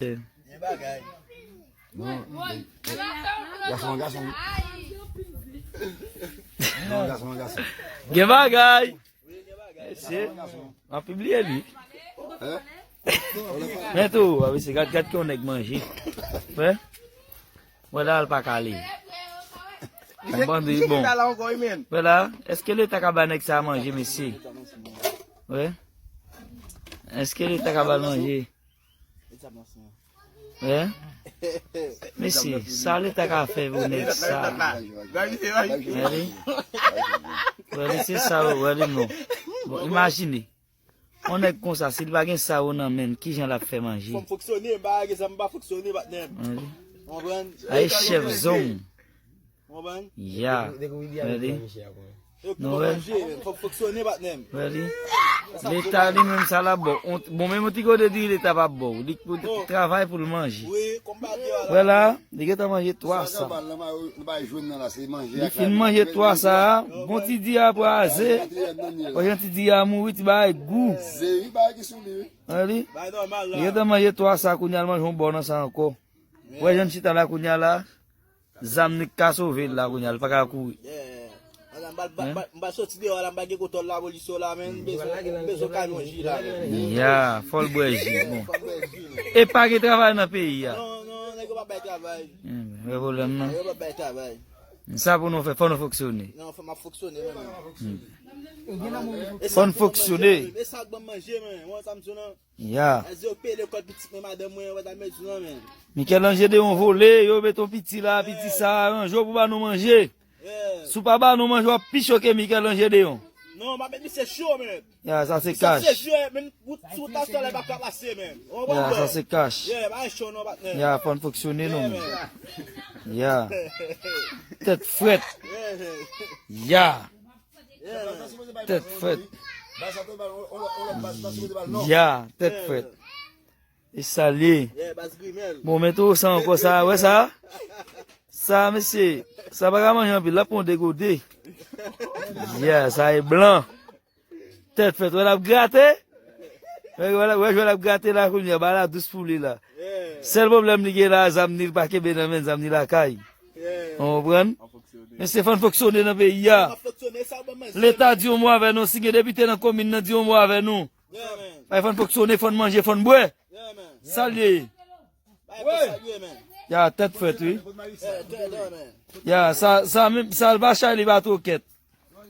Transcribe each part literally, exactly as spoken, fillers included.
Gen bagay. Non, gason, gason. Non, gason, gason. Gen bagay. Mesye, m ap pibliye li. Men tou, a, mesye, gad, gad ki yon nèg manje. Wè? Wè la, l pa kale. Bandi, bon. Wè la, èske Leta ka ba nèg sa a manje, mesye? Wè? Èske Leta ka ba l manje? Hein? Mesye, sa Leta ka fè pou nèg sa? Wè li? Wè li, se sa, wè li, non. Bon, imajine. Yon nèg konsa, si l pa gen sa yo nan men l, kijan l ap fè manje? Fò m fonksyone, m pa gen zam, m pa fonksyone, patnè m. Wè li? Konprann? Ay, chèf zong. Konprann? Ya. Wè li? Yo ki pou manje, men fò fonksyone, patnè m. Wè li? Leta li menm sa l ap ba w. Bon, menm yon ti kote di Leta p ap ba w. Li pou travay pou l manje. Wi, kòm pa di a la. Wè la, li gentan manje twa sa. Li fin manje twa sa, bon ti di a pwaze. Wè jan ti di a mouri, ti bagay gou. Wè li? Li gentan manje twa sa, kounye a l manje yon bò nan sa ankò. Wè jan l chita la kounye a la. Zam ni k ka sove l la kounye a, l pa ka kouri. Yeah. Ala, m pral, m pral, m pral soti deyò la, m pral gen kontwòl lapolis yo la, men m bezwen, m bezwen kay yon ji la, men. Ya, fò l bwè ji, bon. Fò l bwè ji, men. E pa gen travay nan peyi a. Non, non, nèg yo pa bay travay. Wè pwoblèm nan. Nèg yo pa bay travay. Sa pou nou fè, fò nou fonksyone. Non, fò m ap fonksyone, men. Fò n fonksyone. E sa k ban m manje, men. Wè sa m di w lan. Ya. Èske yo peye lekòl pitit mwen, madanm mwen, wè ta mèt di non, men. Michel-Ange Deon vole, yo met yon piti la, piti sa, aranje w pou ba nou manje. Si w pa ba nou manje, w ap pi cho ke Michel-Ange Deon. Non, m ap met misye cho, men. Ya, sa se kach. Misye cho, men, wout, sou wout la, solèy pa ka pase, men. Ya, sa se kach. Ya, pa cho non, patnè. Ya, fò n fonksyone, non, men. Ya. Tèt frèt. Ya. Tèt frèt. Ya, tèt frèt. E sa l ye. Bon, men tou sa ankò sa, wè sa? Sa, mesye, sa pa ka manje anpil, l ap pran degode. Ya, sa e blan. Tèt frèt, wè l ap grate. Wè, wè, wè, wè l ap grate la kounye a, ba la dous pou li la. Sèl pwoblèm li gen la, zam ni l pa kenbe nan men, zam ni lakay. Ou konprann? Men se fò n fonksyone nan peyi a. Leta di yon mo avè nou, si gen depite nan komin nan, di yon mo avè nou. Bay fò n fonksyone, fò n manje, fò n bwè. Sa l ye. Ya, tèt frèt, wi. Ya, sa, sa menm, sa l pa chay, li pa twokèt.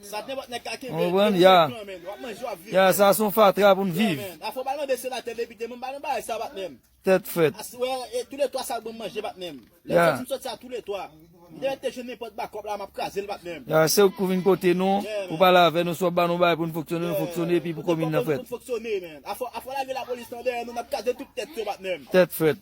Sa nenpòt nèg ka kenbe. Ou konprann? Ya. Ya, sa se yon fatra pou n viv. Afè w pa nan de senatè, depite, mwen pa nan bagay sa, patnè m. Tèt frèt. Aswè, e, toulètwa sa ban m manje, patnè m. Lè m soti, m soti a toulètwa. M te mèt te jwenn nenpòt bakòp la, m ap kraze l, patnè m. Ya, se ou k pou vin kote nou, pou pale avè nou, si w ap ba nou bagay pou n fonksyone, nou fonksyone, epi pou komin nan frèt. Pou n fonksyone, men. Afè, afè w lage lapolis nan dèyè nou, n ap kraze tout tèt yo, patnè m. Tèt frèt.